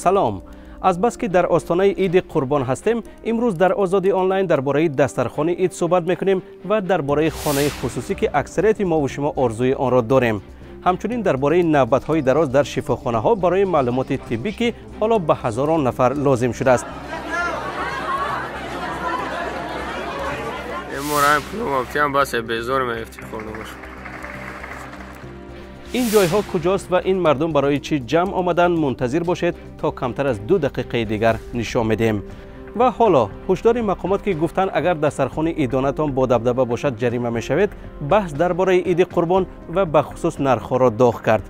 Салом. Азбаски дар остонаи Иди Қурбон ҳастем, имрӯз дар Озодӣ онлайн дар бораи дастархони ид суҳбат мекунем ва дар бораи хонаи хусусӣ, ки аксарияти мову шумо орзуи онро дорем. Ҳамчунин дар бораи навбатҳои дароз дар шифохонаҳо барои маълумоти тиббӣ, ки ҳоло ба ҳазорон нафар лозим шудааст. Ин ҷойҳо куҷост ва ин мардум барои чӣ ҷамъ омаданд? Мунтазир бошед, то камтар аз 2 дақиқаи дигар нишон медиҳем. Ва ҳоло ҳушдори мақомот, ки гуфтанд агар дастархони идонатон бо дабдаба бошад, ҷарима мешавед, баҳс дар бораи Иди Қурбон ва бахусус нархҳоро доғ кард.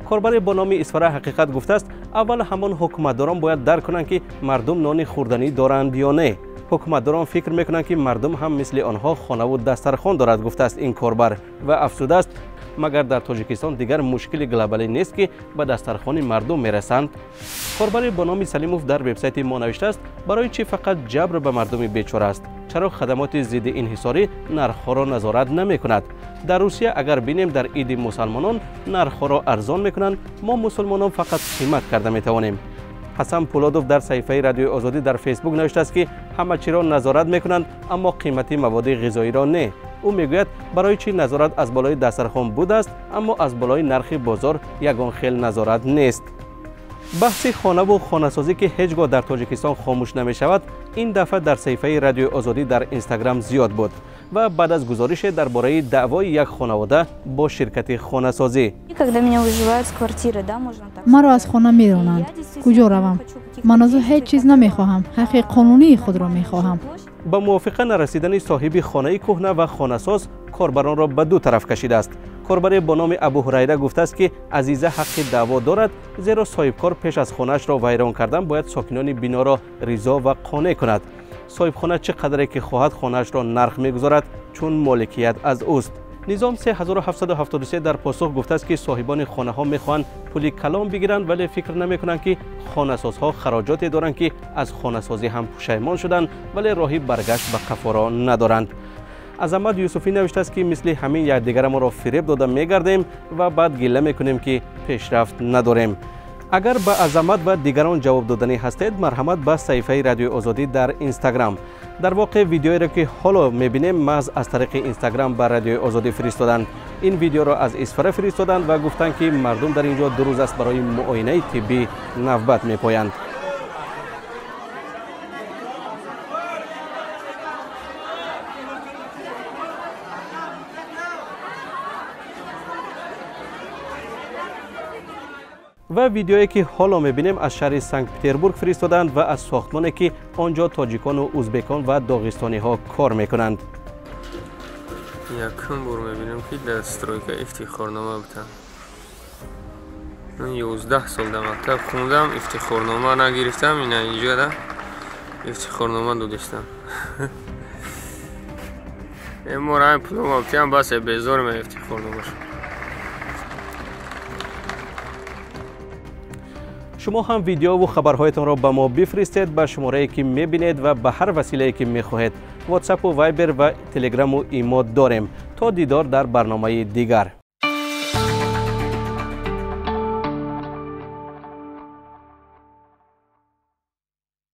Корбаре бо номи Исфара Ҳақиқат гуфтааст, аввал ҳамон ҳукуматдорон бояд дарк кунанд, ки мардум нони хӯрданӣ доранд ё не. Ҳукуматдорон фикр мекунанд, ки мардум ҳам мисли онҳо хонаву дастархон дорад, гуфтааст ин корбар ва афзудааст, магар дар Тоҷикистон дигар мушкили глобалӣ нест, ки ба дастархони мардум мерасанд? Корбаре бо номи Салимов дар вебсайти мо навиштааст, барои чӣ фақат ҷабр ба мардуми бечора аст? Чаро хадамоти зидди инҳисорӣ нархҳоро назорат намекунад? Дар Русия агар бинем, дар иди мусалмонон нархҳоро арзон мекунанд, мо мусулмонон фақат қимат карда метавонем. Ҳасан Пулодов дар саҳифаи Радиои Озодӣ дар Фейсбук навиштааст, ки ҳама чиро назорат мекунанд, аммо қимати маводи ғизоиро не. Ӯ мегӯяд, барои чӣ назорат аз болои дастархон будааст, аммо аз болои нархи бозор ягон хел назорат нест. Баҳси хонаву хонасозӣ, ки ҳеҷ гоҳ дар Тоҷикистон хомӯш намешавад, ин дафъа дар саҳифаи Радиои Озодӣ дар Инстаграм зиёд буд ва баъд аз гузорише дар бораи даъвои як хонавода бо ширкати хонасозӣ. Маро аз хона меронанд. Куҷо равам? Ман аз ӯ ҳеҷ чиз намехоҳам, ҳаққи қонунии худро мехоҳам. Ба мувофиқа нарасидани соҳиби хонаи кӯҳна ва хонасоз корбаронро ба ду тараф кашидааст. Корбаре бо номи Абу Ҳурайра гуфтааст, ки Азиза ҳаққи даъво дорад, зеро соҳибкор пеш аз хонаашро вайрон кардан бояд сокинони биноро ризо ва қонеъ кунад. Соҳибхона чӣ қадре ки хоҳад хонаашро нарх мегузорад, чун моликият аз ӯст. Низом 3773 дар посух гуфтааст, ки соҳибони хонаҳо мехоҳанд пули калон бигиранд, вале фикр намекунанд, ки хонасозҳо хароҷоте доранд, ки аз хонасозӣ ҳам пушаймон шуданд, вале роҳи баргашт ба қафоро надоранд. Азамат Юсуфӣ навиштааст, ки мисли ҳамин якдигарамонро фиреб дода мегардем ва баъд гилла мекунем, ки пешрафт надорем. Агар ба Азамат ва дигарон ҷавоб доданӣ ҳастед, марҳамат ба саҳифаи Радиои Озодӣ дар Инстаграм. Дар воқеъ видеоеро, ки ҳоло мебинем, маҳз аз тариқи Инстаграм ба Радиои Озодӣ фиристоданд. Ин видеоро аз Исфара фиристоданд ва гуфтанд, ки мардум дар ин ҷо 2 рӯз аст барои муоинаи тиббӣ навбат мепоянд. Ва видеое, ки ҳоло мебинем, аз шаҳри Санкт-Петербург фиристоданд ва аз сохтмоне, ки он ҷо тоҷикону узбекон ва доғистониҳо кор мекунанд. Якум бор мебинем, ки дар стройка ифтихорнома бутанд. Ман 11 сол дар мактаб хондам, ифтихорнома нагирифтам, ина инҷода ифтихорнома додистам. Эмора пулом бас безор ме ифтихорномаш. Шумо ҳам видеову хабарҳоятонро ба мо бифиристед ба шуморае, ки мебинед ва ба ҳар василае, ки мехоҳед. Ватсапу, Вайбер ва Телеграму Имо дорем. То дидор дар барномаи дигар.